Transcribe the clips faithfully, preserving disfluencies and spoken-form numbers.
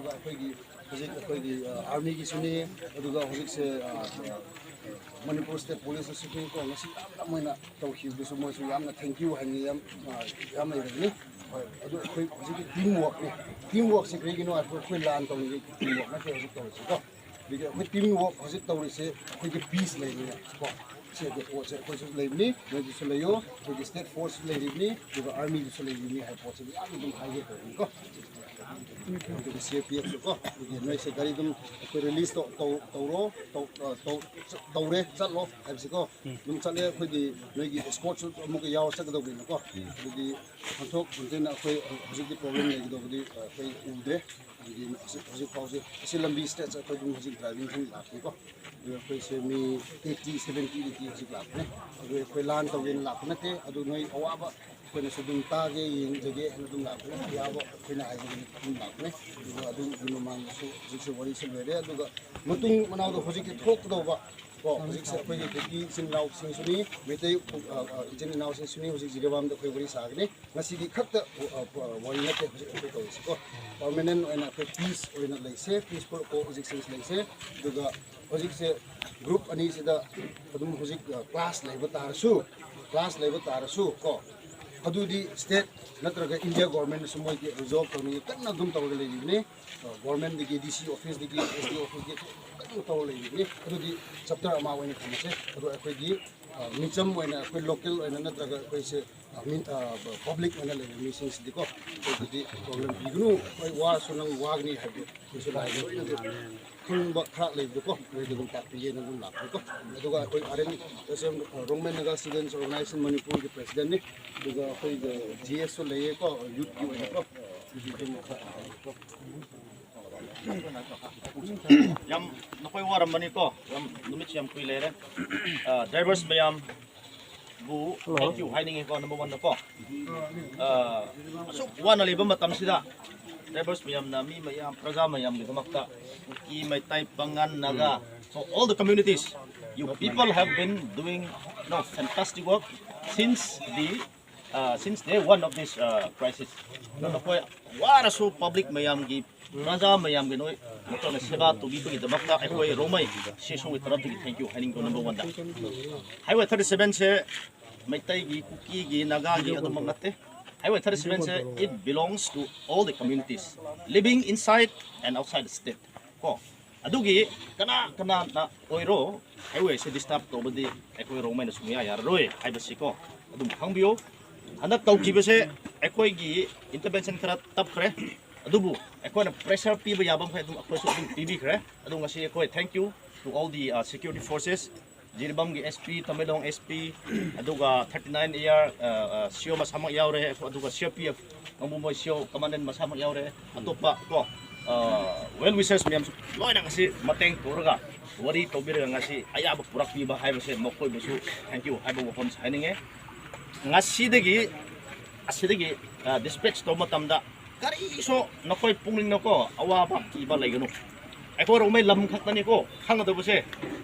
ꯑꯩꯈꯣꯏꯒꯤ ꯍꯧꯖꯤꯛ ꯑꯩꯈꯣꯏꯒꯤ ꯑꯥꯔꯃꯤꯒꯤꯁꯨꯅꯤ, ꯑꯗꯨꯒ ꯍꯧꯖꯤꯛꯁꯦ ꯃꯅꯤꯄꯨꯔ ꯁ꯭ꯇꯦꯠ ꯄꯨꯂꯤꯁꯇꯁꯨ ꯀꯣ, ꯉꯁꯤ ꯌꯥꯝꯅ ꯃꯣꯏꯅ ꯇꯧꯈꯤꯕꯗꯨꯁꯨ ꯃꯣꯏꯁꯨ ꯌꯥꯝꯅ ꯊꯦꯡꯀ꯭ꯌꯨ ꯍꯥꯏꯅꯤꯡꯉꯤ, ꯌꯥꯝ ꯌꯥꯝ ꯂꯩꯔꯕꯅꯤ꯫ ꯍꯣꯏ, ꯑꯗꯨ ꯑꯩꯈꯣꯏ ꯍꯧꯖꯤꯛꯀꯤ ꯇꯤꯝ ꯋꯥꯔꯛꯅꯤ꯫ ꯇꯤꯝ ꯋꯥꯔꯛꯁꯦ ꯀꯔꯤꯒꯤꯅꯣ ꯍꯥꯏꯕꯗ ꯑꯩꯈꯣꯏ ꯂꯥꯟ ꯇꯧꯔꯤꯁꯦ ꯇꯤꯝ ꯋꯥꯔꯛ ꯅꯠꯇꯦ ꯍꯧꯖꯤꯛ ꯇꯧꯔꯤꯁꯤꯀꯣ꯫ ꯑꯗꯒꯤ ꯑꯩꯈꯣꯏ ꯇꯤꯝ ꯋꯥꯔꯛ ꯍꯧꯖꯤꯛ ꯇꯧꯔꯤꯁꯦ ꯑꯩꯈꯣꯏꯒꯤ ꯄꯤꯁ ꯂꯩꯕꯅꯤꯅ ꯀꯣ꯫ ꯁꯤ ꯑꯩꯈꯣꯏ ꯄꯣꯠꯁꯦ ꯑꯩꯈꯣꯏꯁꯨ ꯂꯩꯕꯅꯤ, ꯅꯣꯏꯒꯤꯁꯨ ꯂꯩꯌꯣ, ꯑꯩꯈꯣꯏꯒꯤ ꯁ꯭ꯇꯦꯠ ꯐꯣꯔꯁꯁꯨ ꯂꯩꯔꯤꯕꯅꯤ, ꯑꯗꯨꯒ ꯑꯥꯔꯃꯤꯗꯨꯁꯨ ꯂꯩꯔꯤꯕꯅꯤ ꯍꯥꯏꯕ ꯄꯣꯠꯁꯦ ꯃꯌꯥꯝ ꯑꯗꯨꯝ ꯍꯥꯏꯒꯦ ꯇꯧꯕꯅꯤꯀꯣ꯫ ꯑꯗꯨꯒ ꯁꯤ ꯑꯥꯔ ꯄꯤ ꯑꯦꯐꯁꯨ ꯀꯣ, ꯑꯗꯨꯒꯤ ꯅꯣꯏꯁꯦ ꯒꯥꯔꯤ ꯑꯗꯨꯝ ꯑꯩꯈꯣꯏ ꯔꯤꯂꯤꯁ ꯇꯧ-, ꯇꯧ-, ꯇꯧꯔꯣ, ꯇꯧ-, ꯑ, ꯇꯧ-, ꯇꯧꯔꯦ, ꯆꯠꯂꯣ ꯍꯥꯏꯕꯁꯤꯀꯣ꯫ ꯑꯗꯨꯝ ꯆꯠꯂꯦ, ꯑꯩꯈꯣꯏꯒꯤ ꯅꯣꯏꯒꯤ ꯑꯦꯁꯀꯣꯔꯠꯁꯨ ꯑꯃꯨꯛꯀ ꯌꯥꯎꯔ ꯆꯠꯀꯗꯧꯕꯅꯤꯅꯀꯣ꯫ ꯑꯗꯨꯗꯤ ꯍꯟꯊꯣꯛ ꯍꯟꯊꯦꯟꯅ ꯑꯩꯈꯣꯏ ꯍꯧꯖꯤꯛꯇꯤ ꯄ꯭ꯔꯣꯕ꯭ꯂꯦꯝ ꯂꯩꯒꯗꯧꯕꯗꯤ, ꯑ, ꯑꯩꯈꯣꯏ ꯎꯗ꯭ꯔꯦ꯫ ꯑꯗꯨꯗꯤ ꯍꯧꯖꯤꯛ, ꯍꯧꯖꯤꯛ ꯐꯥꯎꯁꯦ ꯑꯁꯤ ꯂꯝꯕꯤ ꯁ꯭ꯇꯦꯠꯁꯦ ꯑꯩꯈꯣꯏ ꯑꯗꯨꯝ ꯍꯧꯖꯤꯛ ꯗ꯭ꯔꯥꯏꯚꯤꯡ ꯑꯗꯨꯝ ꯂꯥꯛꯄꯅꯤꯀꯣ꯫ ꯑꯗꯨ ꯑꯩꯈꯣꯏꯁꯦ ꯃꯤ ꯑꯩꯠꯇꯤ, ꯁꯚꯦꯟꯇꯤ, ꯑꯩꯠꯇꯤ ꯍꯧꯖꯤꯛ ꯂꯥꯛꯄꯅꯦ꯫ ꯑꯗꯨ ꯑꯩꯈꯣꯏ ꯂꯥꯟ ꯇꯧꯒꯦꯅ ꯂꯥꯛꯄ ꯅꯠꯇꯦ꯫ ꯑꯗꯨ ꯅꯣꯏ ꯑꯋꯥꯕ ꯑꯩꯈꯣꯏꯅꯁꯨ ꯑꯗꯨꯝ ꯇꯥꯒꯦ, ꯌꯦꯡꯖꯒꯦ ꯍꯥꯏꯅ ꯑꯗꯨꯝ ꯂꯥꯛꯄꯅꯦ꯫ ꯑꯋꯥꯕ ꯑꯩꯈꯣꯏꯅ ꯍꯥꯏꯖꯕꯗꯤ ꯑꯗꯨꯝ ꯂꯥꯛꯄꯅꯦ꯫ ꯑꯗꯨꯒ ꯑꯗꯨꯒꯤ ꯃꯃꯥꯡꯗꯁꯨ ꯍꯧꯖꯤꯛꯁꯦ ꯋꯥꯔꯤꯁꯦ ꯂꯣꯏꯔꯦ꯫ ꯑꯗꯨꯒ ꯃꯇꯨꯡ ꯃꯅꯥꯎꯗ ꯍꯧꯖꯤꯛꯀꯤ ꯊꯣꯛꯀꯗꯧꯕ ꯀꯣ, ꯍꯧꯖꯤꯛꯁꯦ ꯑꯩꯈꯣꯏꯒꯤ ꯀꯨꯀꯤ ꯏꯆꯤꯟ ꯏꯅꯥꯎꯁꯤꯡꯁꯨꯅꯤ, ꯃꯩꯇꯩ, ꯑ, ꯑ, ꯏꯆꯤꯟ ꯏꯅꯥꯎꯁꯤꯡꯁꯨꯅꯤ ꯍꯧꯖꯤꯛ ꯖꯤꯔꯤꯕꯥꯝꯗ ꯑꯩꯈꯣꯏ ꯋꯥꯔꯤ ꯁꯥꯒꯅꯤ꯫ ꯉꯁꯤꯗꯤ ꯈꯛꯇ, ꯑ, ꯑ, ꯋꯥꯔꯤ ꯅꯠꯇꯦ ꯍꯧꯖꯤꯛ ꯑꯩꯈꯣꯏ ꯇꯧꯔꯤꯁꯤꯀꯣ꯫ ꯄꯔꯃꯅꯦꯟ ꯑꯣꯏꯅ ꯑꯩꯈꯣꯏ ꯄꯤꯁ ꯑꯣꯏꯅ ꯂꯩꯁꯦ, ꯄꯤꯁꯐꯨꯜ ꯀꯣ ꯑꯦꯛꯁꯤꯁꯇꯦꯟꯁ ꯂꯩꯁꯦ꯫ ꯑꯗꯨꯒ ꯍꯧꯖꯤꯛꯁꯦ ꯒ꯭ꯔꯨꯞ ꯑꯅꯤꯁꯤꯗ ꯑꯗꯨꯝ ꯍꯧꯖꯤꯛ, ꯑ, ꯀ꯭ꯂꯥꯁ ꯂꯩꯕ ꯇꯥꯔꯁꯨ, ꯀ꯭ꯂꯥꯁ ꯂꯩꯕ ꯇꯥꯔꯁꯨ ꯀꯣ, ꯑꯗꯨꯗꯤ ꯁ꯭ꯇꯦꯠ ꯅꯠꯇ꯭ꯔꯒ ꯏꯟꯗꯤꯌꯥ ꯒꯣꯔꯃꯦꯟꯅꯁꯨ ꯃꯣꯏꯒꯤ ꯔꯤꯖꯣꯜꯕ ꯇꯧꯅꯤꯡꯉꯤ ꯀꯟꯅ ꯑꯗꯨꯝ ꯇꯧꯔꯒ ꯂꯩꯔꯤꯕꯅꯤ꯫ ꯒꯣꯔꯃꯦꯟꯗꯒꯤ, ꯗꯤ ꯁꯤ ꯑꯣꯐꯤꯁꯇꯒꯤ, ꯑꯦꯁ ꯗꯤ ꯑꯣꯐꯤꯁꯇꯒꯤ ꯀꯟꯅ ꯇꯧꯔ ꯂꯩꯔꯤꯕꯅꯤ꯫ ꯑꯗꯨꯗꯤ ꯆꯦꯞꯇꯔ ꯑꯃ ꯑꯣꯏꯅ ꯊꯝꯃꯁꯦ꯫ ꯑꯗꯣ ꯑꯩꯈꯣꯏꯒꯤ, ꯑ, ꯃꯤꯆꯝ ꯑꯣꯏꯅ ꯑꯩꯈꯣꯏ ꯂꯣꯀꯦꯜ ꯑꯣꯏꯅ ꯅꯠꯇ꯭ꯔꯒ ꯑꯩꯈꯣꯏꯁꯦ, ꯑ, ꯃꯤ, ꯑ, ꯄꯕ꯭ꯂꯤꯛ ꯑꯣꯏꯅ ꯂꯩꯕ ꯃꯤꯁꯤꯡꯁꯤꯗꯤꯀꯣ, ꯑꯩꯈꯣꯏꯗꯗꯤ ꯄ꯭ꯔꯣꯕ꯭ꯂꯦꯝ ꯄꯤꯒꯅꯨ, ꯍꯣꯏ ꯋꯥꯔꯁꯨ ꯅꯪ ꯋꯥꯒꯅꯤ ꯍꯥꯏꯕꯗꯣ ꯑꯩꯈꯣꯏꯁꯨ ꯂꯥꯏꯗ ꯂꯣꯏꯅ ꯈꯪꯕ ꯈꯔ ꯂꯩꯕꯗꯣꯀꯣ, ꯅꯣꯏꯗ ꯑꯗꯨꯝ ꯇꯥꯛꯄꯤꯒꯦꯅ ꯑꯗꯨꯝ ꯂꯥꯛꯄꯅꯤꯀꯣ꯫ ꯑꯗꯨꯒ ꯑꯩꯈꯣꯏ R N S M, Rongmei Naga students organisation ꯃꯅꯤꯄꯨꯔꯒꯤ ꯄ꯭ꯔꯦꯁꯤꯗꯦꯟꯠꯅꯤ꯫ ꯑꯗꯨꯒ ꯑꯩꯈꯣꯏꯒꯤ ꯖꯤ ꯑꯦꯁꯁꯨ ꯂꯩꯌꯦꯀꯣ, ꯌꯨꯠꯀꯤ ꯑꯣꯏꯅꯀꯣ꯫ ꯑꯗꯨꯗꯤ ꯑꯗꯨꯝ ꯈꯔ ꯍꯥꯏꯔꯒꯦꯀꯣ꯫ ꯌꯥꯝ ꯅꯈꯣꯏ ꯋꯥꯔꯝꯕꯅꯤꯀꯣ, ꯌꯥꯝ ꯅꯨꯃꯤꯠꯁꯨ ꯌꯥꯝ ꯀꯨꯏ ꯂꯩꯔꯦ꯫ ꯑ, ꯗ꯭ꯔꯥꯏꯚꯔꯁ ꯃꯌꯥꯝꯕꯨ ꯊꯦꯡꯀ꯭ꯌꯨ ꯍꯥꯏꯅꯤꯡꯉꯤꯀꯣ, ꯅꯝꯕꯔ ꯋꯥꯟꯗ ꯀꯣ꯫ ꯑ, ꯑꯁꯨꯛ ꯋꯥꯅ ꯂꯩꯕ ꯃꯇꯝꯁꯤꯗ ꯗ꯭ꯔꯥꯏꯚꯔꯁ ꯃꯌꯥꯝꯅ, ꯃꯤ ꯃꯌꯥꯝ, ꯄ꯭ꯔꯖꯥ ꯃꯌꯥꯝꯒꯤꯗꯃꯛꯇ, ꯀꯨꯀꯤ, Meitei, ꯄꯥꯉꯟ, Naga, for all the communities, you people have been doing, you know, fantastic work since the Uh, since day one of this uh, crisis, ꯅꯈꯣꯏ ꯋꯥꯔꯁꯨ ꯄꯕ꯭ꯂꯤꯛ ꯃꯌꯥꯝꯒꯤ, ꯄ꯭ꯔꯖꯥ ꯃꯌꯥꯝꯒꯤ ꯅꯣꯏ ꯅꯈꯣꯏꯅ ꯁꯦꯕꯥ ꯇꯧꯕꯤꯕꯒꯤꯗꯃꯛꯇ ꯑꯩꯈꯣꯏ ꯔꯣꯡꯃꯩ ꯁꯤꯁꯨꯒꯤ ꯇꯔꯞꯇꯒꯤ thank you ꯍꯥꯏꯅꯤꯡꯕ number one ꯗ꯫ Highway thirty seven ꯁꯦ ꯃꯩꯇꯩꯒꯤ, ꯀꯨꯀꯤꯒꯤ, ꯅꯥꯒꯥꯒꯤ ꯑꯗꯨꯃꯛ ꯅꯠꯇꯦ꯫ Highway thirty seven say, it belongs to all the communities living inside and outside the state ꯀꯣ꯫ ꯑꯗꯨꯒꯤ ꯀꯅꯥ ꯀꯅꯥꯅ ꯑꯣꯏꯔꯣ, highway ꯁꯦ disturb ꯇꯧꯕꯗꯤ ꯑꯩꯈꯣꯏ ꯔꯣꯡꯃꯩꯅ ꯁꯨꯡꯌꯥ ꯌꯥꯔꯔꯣꯏ ꯍꯥꯏꯕꯁꯤꯀꯣ ꯑꯗꯨꯝ ꯈꯪꯕꯤꯌꯨ꯫ ꯍꯟꯗꯛ ꯇꯧꯈꯤꯕꯁꯦ ꯑꯩꯈꯣꯏꯒꯤ intervention ꯈꯔ ꯇꯞꯈ꯭ꯔꯦ, ꯑꯗꯨꯕꯨ ꯑꯩꯈꯣꯏꯅ pressure ꯄꯤꯕ ꯌꯥꯕ ꯃꯈꯩ ꯑꯗꯨꯝ ꯑꯩꯈꯣꯏꯁꯨ ꯑꯗꯨꯝ ꯄꯤꯕꯤꯈ꯭ꯔꯦ꯫ ꯑꯗꯨ ꯉꯁꯤ ꯑꯩꯈꯣꯏ thank you to all the uh, security forces, ꯖꯤꯔꯤꯕꯥꯝꯒꯤ S P, Tamenglong S P, ꯑꯗꯨꯒ thirty nine AR, uh, uh, C O ꯃꯁꯥꯃꯛ ꯌꯥꯎꯔꯦ, ꯑꯗꯨꯒ C R P F ꯀꯥꯡꯕꯨ ꯃꯣꯏ C O commandant ꯃꯁꯥꯃꯛ ꯌꯥꯎꯔꯦ, ꯑꯇꯣꯞꯄ ꯀꯣ, uh, well wishers ꯃꯌꯥꯝꯁꯨ ꯂꯣꯏꯅ ꯉꯁꯤ ꯃꯇꯦꯡ ꯇꯧꯔꯒ, ꯋꯥꯔꯤ ꯇꯧꯕꯤꯔꯒ ꯉꯁꯤ ꯑꯌꯥꯕ ꯄꯨꯔꯛꯄꯤꯕ ꯍꯥꯏꯕꯁꯦ ꯃꯈꯣꯏꯕꯨꯁꯨ thank you ꯍꯥꯏꯕ ꯋꯥꯐꯝꯁꯦ ꯍꯥꯏꯅꯤꯡꯉꯦ꯫ ꯉꯁꯤꯗꯒꯤ, ꯑꯁꯤꯗꯒꯤ, uh, dispatch ꯇꯧꯕ ꯃꯇꯝꯗ ꯀꯔꯤꯁꯨ ꯅꯈꯣꯏ ꯄꯨꯛꯅꯤꯡꯗꯀꯣ ꯑꯋꯥꯕ ꯀꯤꯕ ꯂꯩꯒꯅꯨ꯫ ꯑꯩꯈꯣꯏ ꯔꯣꯡꯃꯩ ꯂꯝ ꯈꯛꯇꯅꯤꯀꯣ ꯈꯪꯒꯗꯕꯁꯦ꯫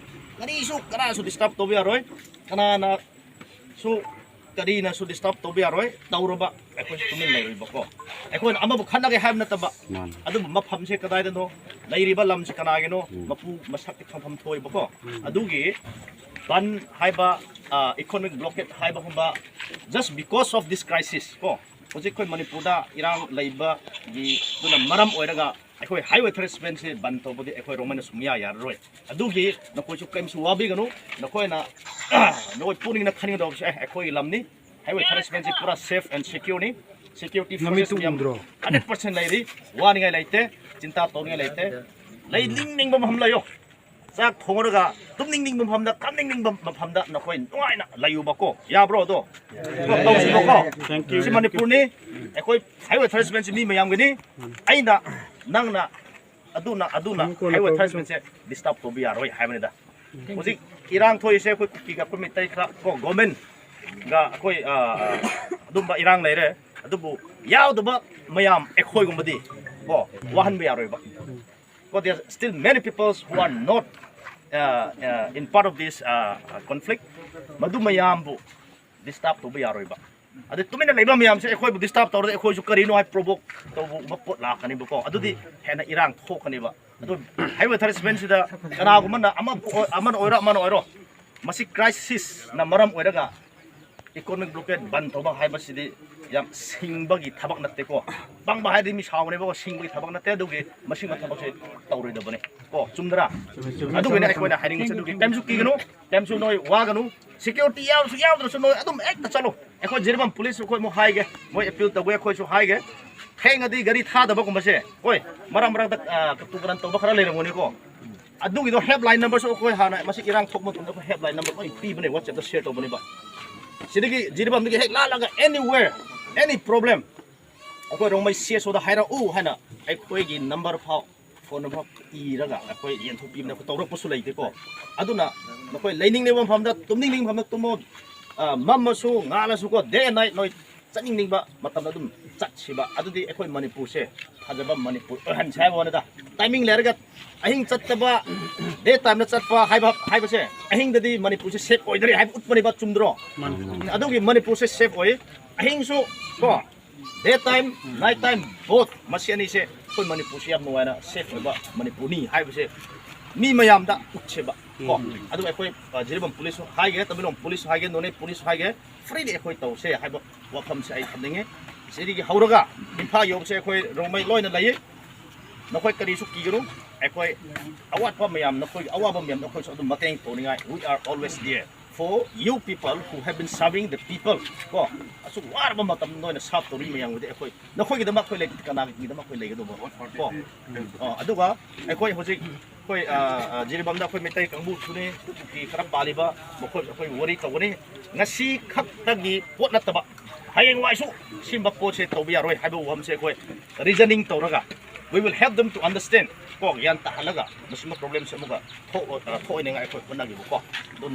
ꯀꯔꯤꯁꯨ ꯀꯅꯥꯁꯨ disturb ꯇꯧꯕ ꯌꯥꯔꯣꯏ, ꯀꯅꯥꯅꯁꯨ ꯀꯔꯤꯅꯁꯨ disturb ꯇꯧꯕ ꯌꯥꯔꯣꯏ꯫ ꯇꯧꯔꯕ ꯑꯩꯈꯣꯏꯁꯨ ꯇꯨꯃꯤꯟ ꯂꯩꯔꯣꯏꯕꯀꯣ꯫ ꯑꯩꯈꯣꯏꯅ ꯑꯃꯕꯨ ꯈꯠꯅꯒꯦ ꯍꯥꯏꯕ ꯅꯠꯇꯕ, ꯃꯥꯅꯤ꯫ ꯑꯗꯨꯕꯨ ꯃꯐꯝꯁꯦ ꯀꯗꯥꯏꯗꯅꯣ, ꯂꯩꯔꯤꯕ ꯂꯝꯁꯦ ꯀꯅꯥꯒꯤꯅꯣ, ꯃꯄꯨ ꯃꯁꯛꯇꯤ ꯈꯪꯐꯝ ꯊꯣꯛꯏꯕꯀꯣ꯫ ꯑꯗꯨꯒꯤ ꯕꯟ ꯍꯥꯏꯕ, economic blockade ꯍꯥꯏꯕꯒꯨꯝꯕ, just because of this crisis ꯀꯣ, ꯍꯧꯖꯤꯛ ꯑꯩꯈꯣꯏ ꯃꯅꯤꯄꯨꯔꯗ ꯏꯔꯥꯡ ꯂꯩꯕꯒꯤ, ꯑꯗꯨꯅ ꯃꯔꯝ ꯑꯣꯏꯔꯒ ꯑꯩꯈꯣꯏ highway thirty seven ꯁꯦ ꯕꯟ ꯇꯧꯕꯗꯤ ꯑꯩꯈꯣꯏ ꯔꯣꯡꯃꯩꯅ ꯁꯨꯡꯌꯥ ꯌꯥꯔꯔꯣꯏ꯫ ꯑꯗꯨꯒꯤ ꯅꯈꯣꯏꯁꯨ ꯀꯔꯤꯝꯁꯨ ꯋꯥꯕꯤꯒꯅꯨ꯫ ꯅꯈꯣꯏꯅ, ꯅꯈꯣꯏ ꯄꯨꯛꯅꯤꯡꯅ ꯈꯟꯒꯗꯧꯕꯁꯦ, ꯑꯦ, ꯑꯩꯈꯣꯏꯒꯤ ꯂꯝꯅꯤ, highway thirty seven ꯁꯦ ꯄꯨꯔꯥ safe and secure ꯅꯤ꯫ Security forces ꯃꯌꯥꯝ hundred percent ꯂꯩꯔꯤ, ꯋꯥꯅꯤꯡꯉꯥꯏ ꯂꯩꯇꯦ, ꯆꯤꯟꯇꯥ ꯇꯧꯅꯤꯡꯉꯥꯏ ꯂꯩꯇꯦ꯫ ꯂꯩꯅꯤꯡꯅꯤꯡꯕ ꯃꯐꯝ ꯂꯩꯌꯣ꯫ ꯆꯥꯛ ꯊꯣꯡꯉꯒ ꯇꯨꯝꯅꯤꯡꯅꯤꯡꯕ ꯃꯐꯝꯗ, ꯀꯞꯅꯤꯡꯅꯤꯡꯕ ꯃꯐꯝꯗ ꯅꯈꯣꯏ ꯅꯨꯡꯉꯥꯏꯅ ꯂꯩꯌꯨꯕꯀꯣ꯫ ꯌꯥꯕ꯭ꯔꯣ ꯑꯗꯣ? ꯀꯣ, ꯇꯧꯁꯤꯕꯀꯣ꯫ Thank you. ꯁꯤ ꯃꯅꯤꯄꯨꯔꯅꯤ꯫ ꯑꯩꯈꯣꯏ highway thirty seven ꯁꯤ ꯃꯤ ꯃꯌꯥꯝꯒꯤꯅꯤ꯫ ꯑꯩꯅ, ꯅꯪꯅ, ꯑꯗꯨꯅ, ꯑꯗꯨꯅ highway thirty seven ꯁꯦ disturb ꯇꯧꯕ ꯌꯥꯔꯣꯏ ꯍꯥꯏꯕꯅꯤꯗ꯫ ꯍꯧꯖꯤꯛ ꯏꯔꯥꯡ ꯊꯣꯛꯏꯁꯦ ꯑꯩꯈꯣꯏ ꯀꯨꯀꯤꯒ ꯑꯩꯈꯣꯏ ꯃꯩꯇꯩ ꯈꯔ ꯀꯣ, government ꯒ ꯑꯩꯈꯣꯏ, ꯑ, ꯑ, ꯑꯗꯨꯝꯕ ꯏꯔꯥꯡ ꯂꯩꯔꯦ꯫ ꯑꯗꯨꯕꯨ ꯌꯥꯎꯗꯕ ꯃꯌꯥꯝ ꯑꯩꯈꯣꯏꯒꯨꯝꯕꯗꯤ ꯀꯣ, ꯋꯥꯍꯟꯕ ꯌꯥꯔꯣꯏꯕ꯫ ꯀꯣ, there are still many peoples who are not, uh, uh, in part of this, uh, conflict. ꯃꯗꯨ ꯃꯌꯥꯝꯕꯨ disturb ꯇꯧꯕ ꯌꯥꯔꯣꯏꯕ꯫ ꯑꯗꯩ ꯇꯨꯃꯤꯟꯅ ꯂꯩꯕ ꯃꯌꯥꯝꯁꯦ ꯑꯩꯈꯣꯏꯕꯨ ꯗꯤꯁꯇꯔꯕ ꯇꯧꯔꯗꯤ ꯑꯩꯈꯣꯏꯁꯨ ꯀꯔꯤꯅꯣ ꯍꯥꯏ ꯄ꯭ꯔꯣꯚꯣꯛ ꯇꯧꯕꯒꯨꯝꯕ ꯄꯣꯠ ꯂꯥꯛꯀꯅꯦꯕꯀꯣ꯫ ꯑꯗꯨꯗꯤ ꯍꯦꯟꯅ ꯏꯔꯥꯡ ꯊꯣꯛꯀꯅꯦꯕ꯫ ꯑꯗꯨ ꯍꯥꯏꯔꯤꯕ ꯊꯔꯁꯃꯦꯟꯁꯤꯗ ꯀꯅꯥꯒꯨꯝꯕꯅ ꯑꯃꯕꯨ ꯑꯣꯏ-, ꯑꯃꯅ ꯑꯣꯏꯔꯣ, ꯑꯃꯅ ꯑꯣꯏꯔꯣ, ꯃꯁꯤ ꯀ꯭ꯔꯥꯏꯁꯤꯁꯅ ꯃꯔꯝ ꯑꯣꯏꯔꯒ ꯏꯀꯣꯅꯣꯃꯤꯛ ꯕ꯭ꯂꯣꯀꯦꯠ ꯕꯟ ꯇꯧꯕ ꯍꯥꯏꯕꯁꯤꯗꯤ ꯌꯥꯝ ꯁꯤꯡꯕꯒꯤ ꯊꯕꯛ ꯅꯠꯇꯦꯀꯣ꯫ ꯄꯪꯕ ꯍꯥꯏꯔꯗꯤ ꯃꯤ ꯁꯥꯎꯒꯅꯦꯕꯀꯣ, ꯁꯤꯡꯕꯒꯤ ꯊꯕꯛ ꯅꯠꯇꯦ꯫ ꯑꯗꯨꯒꯤ ꯃꯁꯤꯒꯨꯝꯕ ꯊꯕꯛꯁꯦ ꯇꯧꯔꯣꯏꯗꯕꯅꯦ ꯀꯣ꯫ ꯆꯨꯝꯗ꯭ꯔꯥ? ꯑꯗꯨꯒꯤꯅꯦ ꯑꯩꯈꯣꯏꯅ ꯍꯥꯏꯅꯤꯡꯕꯁꯦ꯫ ꯑꯗꯨꯒꯤ ꯀꯩꯝꯁꯨ ꯀꯤꯒꯅꯨ, ꯀꯩꯝꯁꯨ ꯅꯣꯏ ꯋꯥꯒꯅꯨ꯫ ꯁꯦꯀ꯭ꯌꯨꯔꯤꯇꯤ ꯌꯥꯎꯔꯁꯨ ꯌꯥꯎꯗ꯭ꯔꯁꯨ ꯅꯣꯏ ꯑꯗꯨꯝ ꯍꯦꯛꯇ ꯆꯠꯂꯣ꯫ ꯑꯩꯈꯣꯏ ꯖꯤꯔꯤꯕꯥꯝ ꯄꯨꯂꯤꯁ ꯑꯩꯈꯣꯏ ꯑꯃꯨꯛ ꯍꯥꯏꯒꯦ, ꯃꯣꯏ ꯑꯦꯄꯤꯜ ꯇꯧꯕꯒꯤ ꯑꯩꯈꯣꯏꯁꯨ ꯍꯥꯏꯒꯦ꯫ ꯊꯦꯡꯉꯗꯤ ꯒꯥꯔꯤ ꯊꯥꯗꯕꯒꯨꯝꯕꯁꯦ, ꯍꯣꯏ, ꯃꯔꯛ ꯃꯔꯛꯇ, ꯑ, ꯀꯇꯨ ꯀꯔꯟ ꯇꯧꯕ ꯈꯔ ꯂꯩꯔꯝꯒꯅꯤꯀꯣ꯫ ꯑꯗꯨꯒꯤꯗꯣ ꯍꯦꯜꯞꯂꯥꯏꯟ ꯅꯝꯕꯔꯁꯨ ꯑꯩꯈꯣꯏ ꯍꯥꯟꯅ ꯃꯁꯤ ꯏꯔꯥꯡ ꯊꯣꯛꯄ ꯃꯇꯝꯗ ꯑꯩꯈꯣꯏ ꯍꯦꯜꯞꯂꯥꯏꯟ ꯅꯝꯕꯔ ꯂꯣꯏ ꯄꯤꯕꯅꯦ, WhatsApp-ꯇ ꯁꯤꯌꯔ ꯇꯧꯕꯅꯦꯕ꯫ ꯁꯤꯗꯒꯤ ꯖꯤꯔꯤꯕꯥꯝꯗꯒꯤ ꯍꯦꯛ ꯂꯥꯜꯂꯒ anywhere, any problem, ꯑꯩꯈꯣꯏ ꯔꯣꯡꯃꯩ ꯁꯤ ꯑꯦꯁ ꯑꯣꯗ ꯍꯥꯏꯔꯛꯎ ꯍꯥꯏꯅ ꯑꯩꯈꯣꯏꯒꯤ ꯅꯝꯕꯔ ꯐꯥꯎ, ꯐꯣꯟ ꯅꯝꯕꯔ ꯏꯔꯒ ꯑꯩꯈꯣꯏ ꯌꯦꯟꯊꯣꯛꯄꯤꯕꯅꯦ꯫ ꯑꯩꯈꯣꯏ ꯇꯧꯔꯛꯄꯁꯨ ꯂꯩꯇꯦꯀꯣ꯫ ꯑꯗꯨꯅ ꯅꯈꯣꯏ ꯂꯩꯅꯤꯡꯅꯤꯡꯕ ꯃꯐꯝꯗ, ꯇꯨꯝꯅꯤꯡꯅꯤꯡꯕ ꯃꯐꯝꯗ ꯇꯨꯝꯃꯣ꯫ ꯑ, ꯃꯝꯃꯁꯨ ꯉꯥꯜꯂꯁꯨꯀꯣ, day and night ꯅꯣꯏ ꯆꯠꯅꯤꯡꯅꯤꯡꯕ ꯃꯇꯝꯗ ꯑꯗꯨꯝ ꯆꯠꯁꯤꯕ꯫ ꯑꯗꯨꯗꯤ ꯑꯩꯈꯣꯏ ꯃꯅꯤꯄꯨꯔꯁꯦ ꯐꯖꯕ ꯃꯅꯤꯄꯨꯔ ꯑꯣꯏꯍꯟꯁꯦ ꯍꯥꯏꯕ ꯋꯥꯅꯤꯗ꯫ ꯇꯥꯏꯃꯤꯡ ꯂꯩꯔꯒ ꯑꯍꯤꯡ ꯆꯠꯇꯕ, ꯗꯦ ꯇꯥꯏꯝꯗ ꯆꯠꯄ ꯍꯥꯏꯕ, ꯍꯥꯏꯕꯁꯦ ꯑꯍꯤꯡꯗꯗꯤ ꯃꯅꯤꯄꯨꯔꯁꯦ ꯁꯦꯐ ꯑꯣꯏꯗ꯭ꯔꯦ ꯍꯥꯏꯕ ꯎꯠꯄꯅꯦꯕ, ꯆꯨꯝꯗ꯭ꯔꯣ? ꯃꯥꯅꯤ꯫ ꯑꯗꯨꯒꯤ ꯃꯅꯤꯄꯨꯔꯁꯦ ꯁꯦꯐ ꯑꯣꯏ꯫ ꯑꯍꯤꯡꯁꯨ ꯀꯣ, day time, night time, both, ꯃꯁꯤ ꯑꯅꯤꯁꯦ ꯑꯩꯈꯣꯏ ꯃꯅꯤꯄꯨꯔꯁꯦ ꯌꯥꯝ ꯅꯨꯡꯉꯥꯏꯅ ꯁꯦꯐ ꯑꯣꯏꯕ ꯃꯅꯤꯄꯨꯔꯅꯤ ꯍꯥꯏꯕꯁꯦ ꯃꯤ ꯃꯌꯥꯝꯗ ꯎꯠꯁꯦꯕ ꯀꯣ꯫ ꯎꯝ꯫ ꯑꯗꯨ ꯑꯩꯈꯣꯏ, ꯑ, ꯖꯤꯔꯤꯕꯥꯝ ꯄꯨꯂꯤꯁꯁꯨ ꯍꯥꯏꯒꯦ, ꯇꯃꯦꯡꯂꯣꯡ ꯄꯨꯂꯤꯁꯁꯨ ꯍꯥꯏꯒꯦ, ꯅꯣꯅꯦ ꯄꯨꯂꯤꯁꯁꯨ ꯍꯥꯏꯒꯦ, freely ꯑꯩꯈꯣꯏ ꯇꯧꯁꯦ ꯍꯥꯏꯕ ꯋꯥꯐꯝꯁꯦ ꯑꯩ ꯊꯝꯅꯤꯡꯉꯤ꯫ ꯁꯤꯗꯒꯤ ꯍꯧꯔꯒ ꯏꯝꯐꯥꯜ ꯌꯧꯕꯁꯦ ꯑꯩꯈꯣꯏ ꯔꯣꯡꯃꯩ ꯂꯣꯏꯅ ꯂꯩꯌꯦ꯫ ꯅꯈꯣꯏ ꯀꯔꯤꯁꯨ ꯀꯤꯒꯅꯨ꯫ ꯑꯩꯈꯣꯏ ꯑꯋꯥꯠꯄ ꯃꯌꯥꯝ, ꯅꯈꯣꯏꯒꯤ ꯑꯋꯥꯕ ꯃꯌꯥꯝꯗ ꯑꯩꯈꯣꯏꯁꯨ ꯑꯗꯨꯝ ꯃꯇꯦꯡ ꯇꯧꯅꯤꯡꯉꯥꯏ, we are always there for you people who have been serving the people. ꯀꯣ, ꯑꯁꯨꯛ ꯋꯥꯔꯕ ꯃꯇꯝꯗ ꯅꯣꯏꯅ ꯁꯥꯔꯚ ꯇꯧꯔꯤ ꯃꯌꯥꯝꯒꯤꯗꯤ ꯑꯩꯈꯣꯏ, ꯅꯈꯣꯏꯒꯤꯗꯃꯛ ꯑꯩꯈꯣꯏ ꯂꯩꯇꯦ, ꯀꯅꯥꯒꯤꯗꯃꯛ ꯑꯩꯈꯣꯏ ꯂꯩꯒꯗꯧꯕ? ꯀꯣ, ꯑ, ꯑꯗꯨꯒ ꯑꯩꯈꯣꯏ ꯍꯧꯖꯤꯛ ꯑꯩꯈꯣꯏ, ꯑ, ꯑ, ꯖꯤꯔꯤꯕꯥꯝꯗ ꯑꯩꯈꯣꯏ ꯃꯩꯇꯩ ꯀꯥꯡꯕꯨꯁꯨꯅꯤ, ꯀꯨꯀꯤ ꯈꯔ ꯄꯥꯜꯂꯤꯕ, ꯃꯈꯣꯏ ꯑꯩꯈꯣꯏ ꯋꯥꯔꯤ ꯇꯧꯒꯅꯤ꯫ ꯉꯁꯤ ꯈꯛꯇꯒꯤ ꯄꯣꯠ ꯅꯠꯇꯕ, ꯍꯌꯦꯡꯋꯥꯏꯁꯨ ꯁꯤꯒꯨꯝꯕ ꯄꯣꯠꯁꯦ ꯇꯧꯕ ꯌꯥꯔꯣꯏ ꯍꯥꯏꯕ ꯋꯥꯐꯝꯁꯦ ꯑꯩꯈꯣꯏ reasoning ꯇꯧꯔꯒ, we will help them to understand, ꯀꯣ, ꯒ꯭ꯌꯥꯟ ꯇꯥꯍꯜꯂꯒ ꯃꯁꯤꯒꯨꯝꯕ ꯄ꯭ꯔꯣꯕ꯭ꯂꯦꯝꯁꯦ ꯑꯃꯨꯛꯀ ꯊꯣꯛ-, ꯑ, ꯊꯣꯛꯑꯣꯏꯅꯉꯥꯏ ꯑꯩꯈꯣꯏ ꯍꯣꯠꯅꯒꯦꯕꯀꯣ꯫ ꯑꯗꯣ